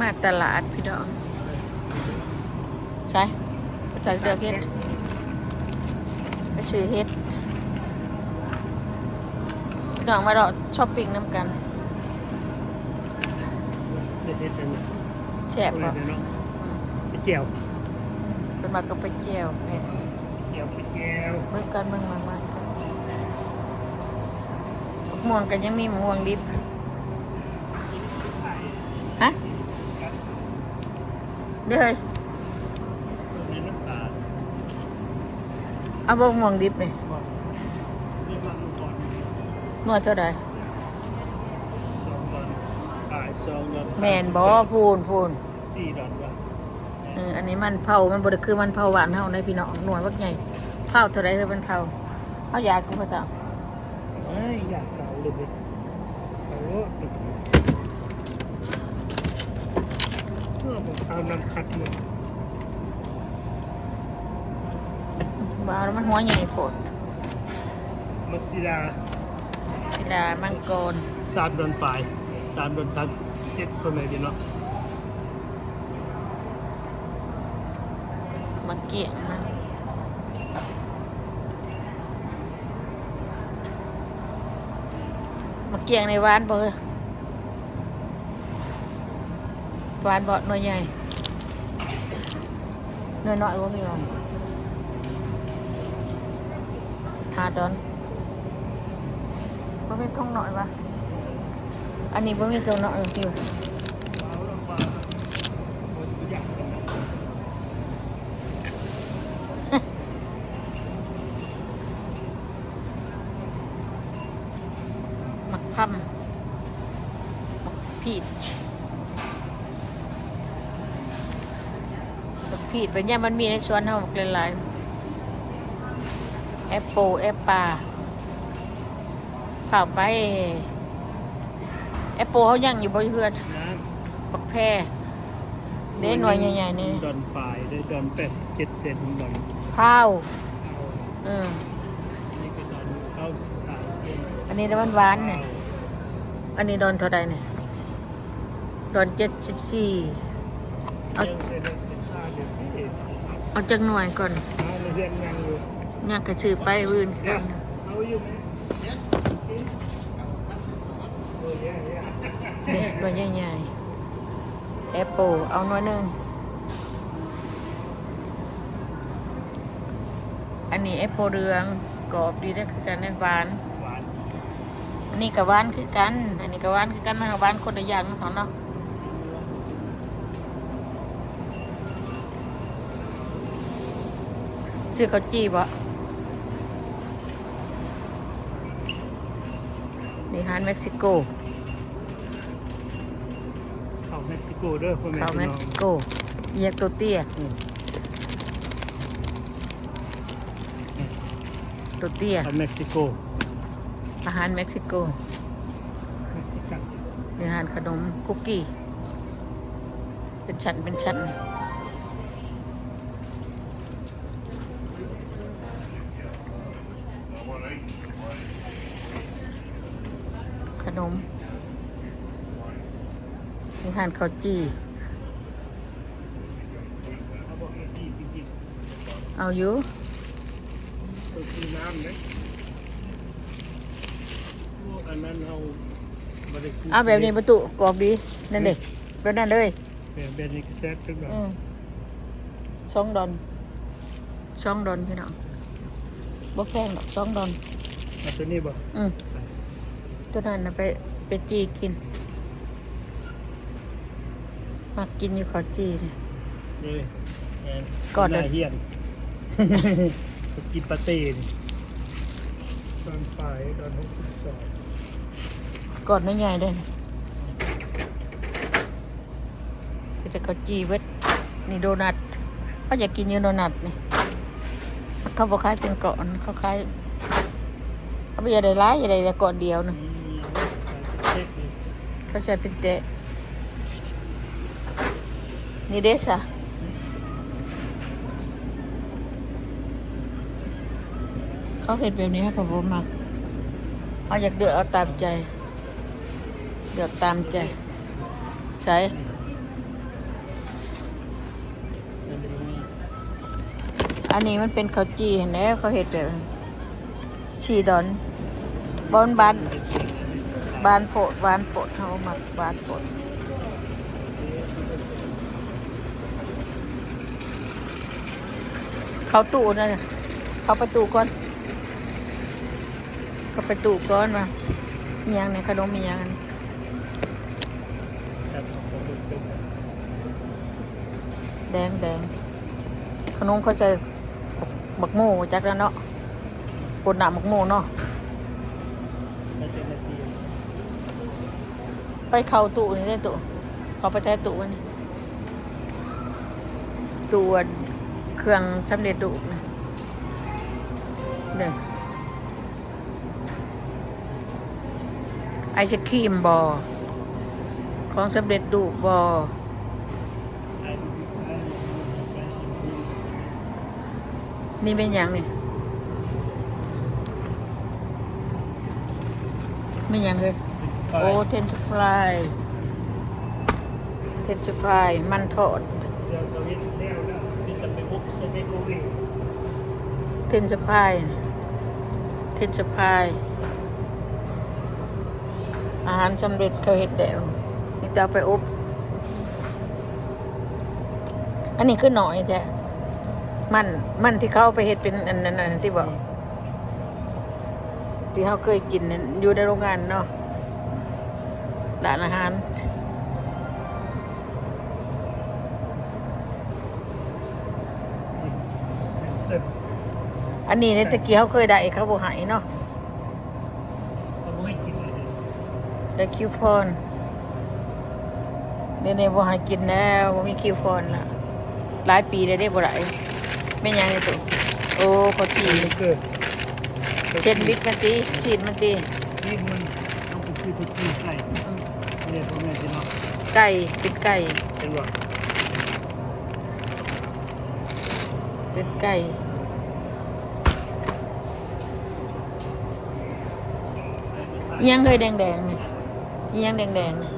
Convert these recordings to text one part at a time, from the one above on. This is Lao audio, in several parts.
ມາຕະຫຼາດພີ່ນ້ອງ ໃສ ໃສເລືອກເຫັດ ໄປຊື້ເຫັດ ພີ່ນ້ອງມາເລາະຊັອບປິງນຳກັນ. ເຮັດອັນ ແຊບບໍ່? ເນາະ ໄປແຈ່ວ ເພິ່ນວ່າກໍໄປແຈ່ວນີ້ ແຈ່ວ ໄປແຈ່ວ ເບິ່ງກັນ ເບິ່ງ ເບິ່ງ ເບິ່ງກັນ ໝາກມ່ວງກໍຍັງມີໝາກມ່ວງດິບ ຮະ? ເດ້ ເອົາບໍ່ ໝາກມ່ວງດິບນີ້ ໜ່ວຍເທົ່າໃດ? ສອງດອນປາຍ ສອງດອນ ແມ່ນບໍ່? ສາມສິບ ພຸ້ນ ພຸ້ນ ສີ່ດອນວ່າ ເອີ ອັນນີ້ມັນເຜົາ ມັນບໍ່ໄດ້ຄືມັນເຜົາບ້ານເຮົາໃດພີ່ນ້ອງ ໜ່ວຍບັກໃຫຍ່ ເຜົາເທົ່າໃດເຮີ້ຍ ມັນເຜົາ ເຮົາຢາກຢູ່ບໍ່ເຈົ້າ? ເອີຍ ຢາກເອົາເລີຍ ເອົາໂລດ ເອົານ້ຳຂັດເລີຍ ບໍ່ເອົາແລ້ວ ມັນຫົວໃຫຍ່ໂພດ ມັກສີດາ ສີດາມັງກອນ ສາມດອນປາຍ ສາມດອນສາມສິບເຈັດ ພໍ່ແມ່ພີ່ນ້ອງ. ໝາກກ້ຽງນະ ໝາກກ້ຽງນີ້ຫວານບໍ່ເຮີ້ຍ? ຫວານບໍ່? ໜ່ວຍໃຫຍ່ ໜ່ວຍນ້ອຍບໍ່ມີບໍ່? ຫ້າດອນ ບໍ່ມີຖົງນ້ອຍຫວາ? ອັນນີ້ບໍ່ມີຖົງນ້ອຍຢູ່ ໝາກພຳ ໝາກພີດ ໝາກພີດ ບັດຍາມມັນມີໃນສວນເຮົາບັກຫຼາຍໆ ແອັບໂປ ແອັບປ່າ ພ້າວໄປ ແອັບໂປເຮົາຍັງຢູ່ບໍ່ເຮືອນ? ຍັງ ບັກແພເດ້ ໜ່ວຍໃຫຍ່ໆນີ້ ດອນປາຍເດ້ ດອນແປດສິບເຈັດເຊັນດອນ ພ້າວ ເອີ ອັນນີ້ກໍດອນເກົ້າສິບສາມເຊັນ ອັນນີ້ນະມັນຫວານນີ້ ພ້າວ ອັນນີ້ດອນເທົ່າໃດນີ້? ດອນເຈັດສິບສີ່ ເອົາ ເອົາຈັກໜ່ວຍກ່ອນ ຍັງກະຊື້ໄປອື່ນ ເອົາຢູ່ ເດ້ ໜ່ວຍໃຫຍ່ໆ ແອັບໂປ ເອົາໜ່ວຍໜຶ່ງ ອັນນີ້ແອັບໂປເຫຼືອງ ກອບດີເດ້ ຄືກັນເດ້ ຫວານ ຫວານ ອັນນີ້ກໍຫວານຄືກັນ ອັນນີ້ກໍຫວານຄືກັນ ມັນຫວານຄົນລະຢ່າງເນາະ ຊື້ເຂົ້າຈີ່ບໍ່? ນີ້ຮ້ານເມັກຊິໂກ ເຂົ້າເມັກຊິໂກເດີ ພໍ່ແມ່ ເຂົ້າເມັກຊິໂກ ພີ່ນ້ອງ ຢາກໂຕເຕ້ຍ ອືມ ໂຕເຕ້ຍ ເຂົ້າເມັກຊິໂກ ອາຫານເມັກຊິໂກ ເມັກຊິກັນ ນີ້ຮ້ານຂະໜົມຄຸກກີ້ ເປັນຊັ້ນເປັນຊັ້ນ ຂະໜົມ ມີຮ້ານເຂົ້າຈີ່ ເອົາຢູ່ ເອົາແບບນີ້ປະຕູ ກອບດີ ນັ້ນເດ້ ແບບນັ້ນເລີຍ. ແບບ ແບບນີ້ກໍແຊບຄືກັນ ອືມ ສອງດອນ ສອງດອນພີ່ນ້ອງ ບໍ່ແພງດອກ ສອງດອນ ເອົາໂຕນີ້ບໍ່? ອືມ ໂຕນັ້ນນະໄປ ໄປຈີ່ກິນ ມັກກິນຢູ່ເຂົ້າຈີ່ນີ້ ເອີຍ ແມ່ນ ກ່ອນເດີ ໜ້າຮຽນ ໄປກິນປາເຕ້ນີ້ ຕອນປາຍ ຕອນຫົກສິບສອງ ກ່ອນໃຫຍ່ໆເດ້. ເຮັດແຕ່ເຂົ້າຈີ່ເບິດ ນີ້ໂດນັດ ເຂົາຢາກກິນຢູ່ໂດນັດນີ້ ເຂົາບໍ່ຂາຍເປັນກ້ອນ ເຂົາຂາຍ ເຂົາບໍ່ຢາກໄດ້ຫຼາຍ ຢາກໄດ້ແຕ່ກ້ອນດຽວນະ ເຂົາໃສ່ເປັນແຕະ ນີ້ເດ້ຊະ ເຂົາເຮັດແບບນີ້ເຮົາກໍບໍ່ມັກ ເຮົາຢາກເລືອກເອົາຕາມໃຈ ເລືອກຕາມໃຈ ໃສ? ອັນນີ້ມັນເປັນເຂົ້າຈີ່ຫັ້ນແຫຼະ ເຂົາເຮັດແບບສີ່ດອນ. ບໍ່ ມັນຫວານ ຫວານໂພດ ຫວານໂພດ ເຮົາມັກຫວານໂພດ. ເຂົ້າຕູ້ນັ້ນ ເຂົ້າໄປຕູ້ກ່ອນ ເຂົ້າໄປຕູ້ກ່ອນວ່າ ອີ່ຫຍັງນີ້ ຂະໜົມອີ່ຫຍັງອັນນີ້ ແດງໆ ຂະໜົມເຂົາໃສ່ບັກ ບັກໂມ ຈັກແລ້ວເນາະ ປົນນ້ຳບັກໂມເນາະ. ໄປເຂົ້າຕູ້ນີ້ເດ້ຕູ້ ເຂົ້າໄປແທ້ຕູ້ມັນ ຕູ້ອັນເຄື່ອງສຳເລັດຮູບນະ ເດີ. ໄອສະຄຣີມບໍ? ຂອງສຳເລັດຮູບບໍ? ນີ້ແມ່ນຫຍັງນີ້? ແມ່ນຫຍັງເຮີຍ? ໂອ້ ເຟຣນຊ໌ຟຣາຍ ເຟຣນຊ໌ຟຣາຍ ມັນທອດ ເຟຣນຊ໌ຟຣາຍ ເຟຣນຊ໌ຟຣາຍ ອາຫານສຳເລັດເຂົາເຮັດແລ້ວ ມີແຕ່ເອົາໄປອົບ. ອັນນີ້ຄືໜ້ອຍແທ້ ມັນ ມັນທີ່ເຂົາເອົາໄປເຮັດເປັນອັນນັ້ນ ອັນນັ້ນຕິບໍ? ທີ່ເຮົາເຄີຍກິນນັ້ນ ຢູ່ໃນໂຮງງານເນາະ ຮ້ານອາຫານ. ອັນນີ້ແຕ່ກີ້ເຮົາເຄີຍໄດ້ ເຂົາບໍ່ໃຫ້ເນາະ ເຂົາບໍ່ໃຫ້ກິນເລີຍເດ້ ໄດ້ຄິວຟອນ. ດຽວນີ້ບໍ່ໃຫ້ກິນແລ້ວ ບໍ່ມີຄິວຟອນລະ ຫຼາຍປີແລ້ວເດ້ບໍ່ໄດ້. ແມ່ນຫຍັງນີ້ຕູ້? ໂອ້ ເຂົ້າຈີ່ ເຊັນວິດມັນຕິ ຊີ້ນມັນຕິ ຊີ້ນມັນ ເອົາໄປຊື້ໄປຈີ່ໄກ່ ອືມ ນີ້ພໍ່ແມ່ພີ່ນ້ອງ ໄກ່ ເປັນໄກ່ ເຫັນບໍ່? ເປັນໄກ່ ອີ່ຫຍັງເຮີຍ ແດງໆ ນີ້ ອີ່ຫຍັງແດງໆ ນີ້?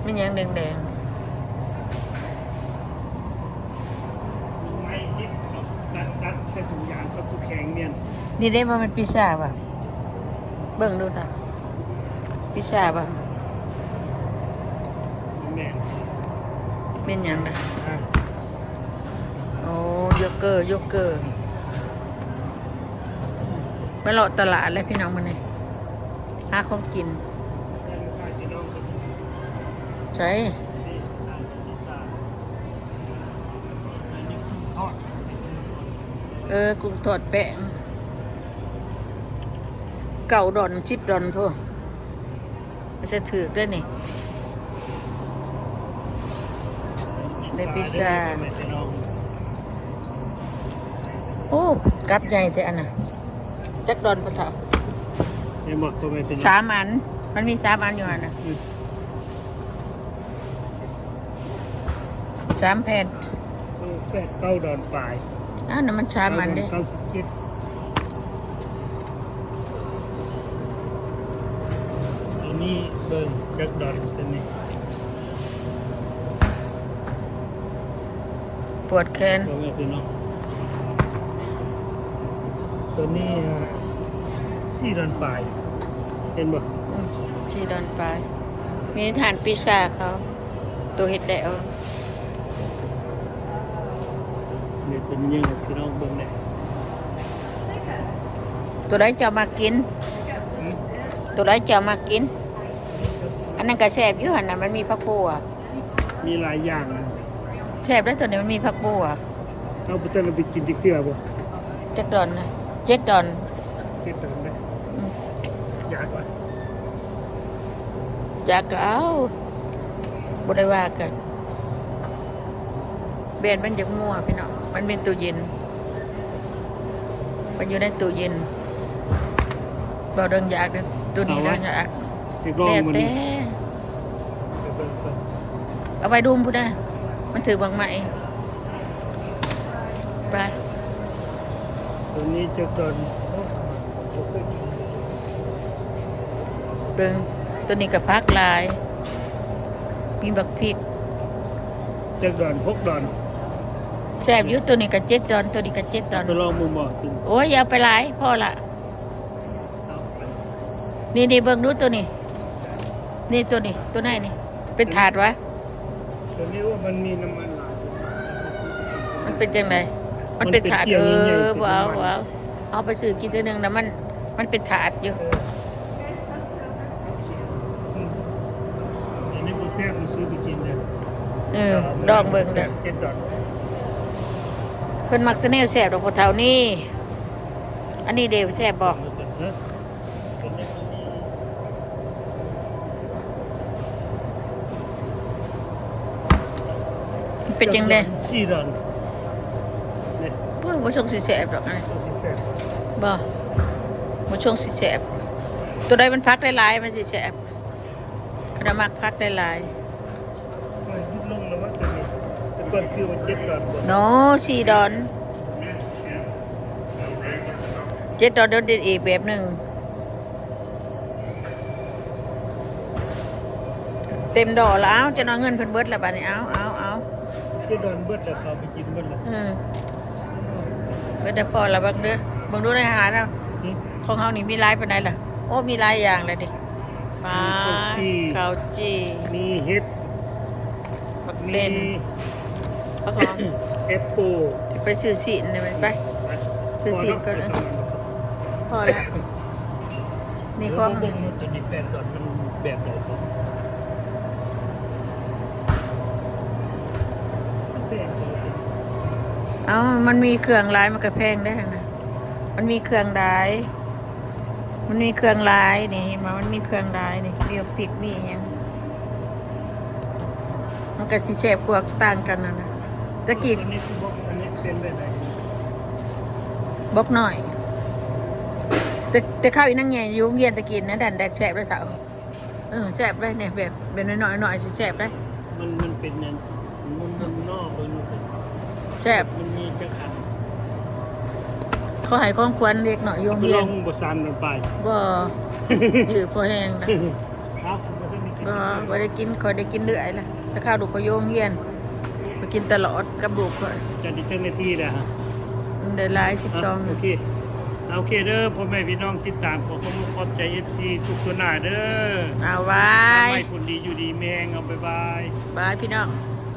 ແມ່ນຫຍັງແດງໆ? ໄມ້ຕິດເຂົາ ຕັດ ຕັດໃສ່ຖົງຢາງເຂົາ ຕົວແຂງແມ່ນ ນີ້ເດ້ ບໍ່ແມ່ນພິຊາຫວາ? ເບິ່ງດູຊະ ພິຊາຫວາ? ແມ່ນ ແມ່ນຫຍັງນະ? ໂອ້ ໂຢເກີ ໂຢເກີ ມາເລາະຕະຫຼາດແລ້ວພີ່ນ້ອງ ມື້ນີ້ຫາຂອງກິນ. ໃສ? ເອີ ກຸ້ງທອດແປ້ງ ເກົ້າດອນ ສິບດອນພຸ້ນ. ໃສ່ຖືກເດ້ນີ້ ໄດ້ພິຊາ. ໂອ້ ກັບໃຫຍ່ແທ້ອັນນະ ຈັກດອນພໍ່ເຖົ້າ? ເຫັນບໍ່ ພໍ່ແມ່ພີ່ນ້ອງ ສາມອັນ ມັນມີສາມອັນຢູ່ຫັ້ນນະ ອືມ ສາມແຜ່ນ ເອີ ແປດ ເກົ້າດອນປາຍ ອັນນັ້ນມັນສາມອັນເດ້ ເກົ້າດອນເກົ້າສິບເຈັດ. ຕົວນີ້ເບິ່ງຈັກດອນຕົວນີ້ ປວດແຂນ ພໍ່ແມ່ພີ່ນ້ອງ ຕົວນີ້ສີ່ດອນປາຍ ເຫັນບໍ່? ອືມ ສີ່ດອນປາຍ ມີຖານປີຊາເຂົາ ໂຕເຮັດແລ້ວ ເດີ ຕົວນີ້ພີ່ນ້ອງເບິ່ງແດ່ ຕົວໃດເຈົ້າມັກກິນ? ຕົວໃດເຈົ້າມັກກິນ? ອັນນັ້ນກໍແຊບຢູ່ຫັ້ນນະ ມັນມີຜັກບົ່ວ ມີຫຼາຍຢ່າງນະ ແຊບເດ້ ຕົວນີ້ມັນມີຜັກບົ່ວ. ເຮົາບໍ່ທັນໄດ້ໄປກິນຈັກເທື່ອບໍ່? ຈັກດອນນະ? ເຈັດດອນ ເຈັດດອນເດ້ ອືມ ຢາກວ່າ ຢາກກໍເອົາ ບໍ່ໄດ້ວ່າກັນ. ແບນມັນຢາກມົວພີ່ນ້ອງ ມັນມີຕູ້ເຢັນ ມັນຢູ່ໃນຕູ້ເຢັນ. ເວົ້າເລື່ອງຢາກເດີ ຕູ້ນີ້ເດີ ຢາກ ແລ້ວແຕ່ ເອົາໄວ້ດຸມພຸ້ນນະ ມັນຖືກໝາກໄມ້ ໄປ ຕົວນີ້ຈະຕອນ ເບິ່ງ ຕົວນີ້ກໍຜັກຫຼາຍ ມີບັກພິກ ຈັກດອນ? ຫົກດອນ. ແຊບຢູ່ ໂຕນີ້ກໍເຈັດດອນ ໂຕນີ້ກໍເຈັດດອນ. ໄປລອງເບິ່ງບໍ່? ໂອ້ຍ ຢ່າເອົາໄປຫຼາຍ ພໍລະ. ນີ້ໆ ເບິ່ງດູໂຕນີ້ ນີ້ໂຕນີ້ ໂຕໃນນີ້ ເປັນຖາດຫວາ? ໂຕນີ້ວ່າມັນມີນ້ຳມັນຫຼາຍ. ມັນເປັນຈັ່ງໃດ? ມັນເປັນຖາດ. ເອີ ບໍ່ເອົາ ບໍ່ເອົາ ເອົາໄປຊື້ກິນເທື່ອໜຶ່ງນະ ມັນ ມັນເປັນຖາດຢູ່. ເອີ ອັນນີ້ບໍ່ແຊບ ບໍ່ຊື້ໄປກິນເດີ. ເອີ ລອງເບິ່ງເດີ. ເຈັດດອນ. ເພິ່ນມັກແຕ່ແນວແຊບດອກ ພໍ່ເຖົ້ານີ້. ອັນນີ້ເດ ແຊບບໍ່? ເປັນຈັ່ງໃດ? ສີ່ດອນ. ໂອ້ຍ ບໍ່ຊົງຊິແຊບດອກອັນນີ້. ບໍ່ ບໍ່ຊົງຊິແຊບ. ໂຕໃດມັນຜັກຫຼາຍໆ ມັນຊິແຊບ. ຄັນວ່າມັກຜັກຫຼາຍໆ. ເນາະ ສີ່ດອນ ເຈັດດອນ ໂດດເດັ່ນອີກແບບໜຶ່ງ. ເຕັມດໍລະ. ເອົາ ຈະເອົາເງິນເພິ່ນເບິດລະບາດນີ້. ເອົາ ເອົາ ເອົາ ເຈັດດອນເບິດລະ ເຂົາໄປກິນເບິດລະ. ເອີ ເບິດລະ ພໍລະ. ເບິ່ງເດີ ເບິ່ງດູໃນອາຫານເຮົາ. ຂອງເຮົານີ້ມີຫຼາຍປານໃດລະ? ໂອ້ ມີຫຼາຍຢ່າງລະເດ. ປາ ມີເຂົ້າຈີ່ ເຂົ້າຈີ່ ມີເຫັດ ບັກເຫຼັ່ນ ມີ ຜັກຫອມ ແອັບເປິ້ນ. ຊິໄປຊື້ຊີ້ນໄດ້ໄໝ? ໄປ ໄປ ຊື້ຊີ້ນກ່ອນ. ພໍລະ ນີ້ຂອງ ເບິ່ງໂຕນີ້ແປດດອນ ມັນແບບໃດ? ເອົ້າ ມັນມີເຄື່ອງຫຼາຍ ມັນກໍແພງໄດ໋ຫັ້ນນະ. ມັນມີເຄື່ອງຫຼາຍ ມັນມີເຄື່ອງຫຼາຍນີ້ ເຫັນບໍ່? ມັນມີເຄື່ອງຫຼາຍນີ້ ມີບັກພິກ ມີອີ່ຫຍັງ ມັນກໍຊິແຊບກວ່າຕ່າງກັນຫັ້ນນະ. ຕະກີ້ ອັນນີ້ຄືບົກ ອັນນີ້ເປັນແບບໃດ? ບົກນ້ອຍ ແຕ່ ແຕ່ເຂົາອີ່ນາງແຍ່ຢູ່ໂຮງຮຽນຕະກີ້ນະ ນັ້ນແຫຼະແຊບເດ້ສາວ. ເອີ ແຊບເດ້ນີ້ ແບບ ແບບນ້ອຍໆ ນ້ອຍໆ ຊິແຊບເດ້. ມັນ ມັນເປັນຫຍັງ? ມັນ ມັນນອກເບິ່ງ ແຊບ. ມັນມີຈັກອັນ? ເຂົາໃຫ້ຂອງຂວັນເດັກນ້ອຍຢູ່ໂຮງຮຽນ. ໄປລອງບໍ່? ສາມດອນປາຍ. ບໍ່ ຊື້ພໍແຮງນະ. ບໍ່ ບໍ່ໄດ້ກິນ ຂ້ອຍໄດ້ກິນເລື້ອຍລະ ແຕ່ຄາວລູກຂ້ອຍຢູ່ໂຮງຮຽນ ຂ້ອຍກິນຕະຫຼອດກັບລູກຂ້ອຍ. ຈັດອີກຈັກນາທີແລ້ວ? ໄດ້ຫຼາຍ ສິບສອງ. ໂອເຄ ໂອເຄເດີ ພໍ່ແມ່ພີ່ນ້ອງຕິດຕາມ ຂໍຂອບໃຈເອັຟຊີທຸກຄົນຫຼາຍເດີ. ເອົາ ບາຍ ໃຫ້ຄົນດີຢູ່ດີມີແຮງ. ເອົາ ບາຍບາຍ ບາຍພີ່ນ້ອງ.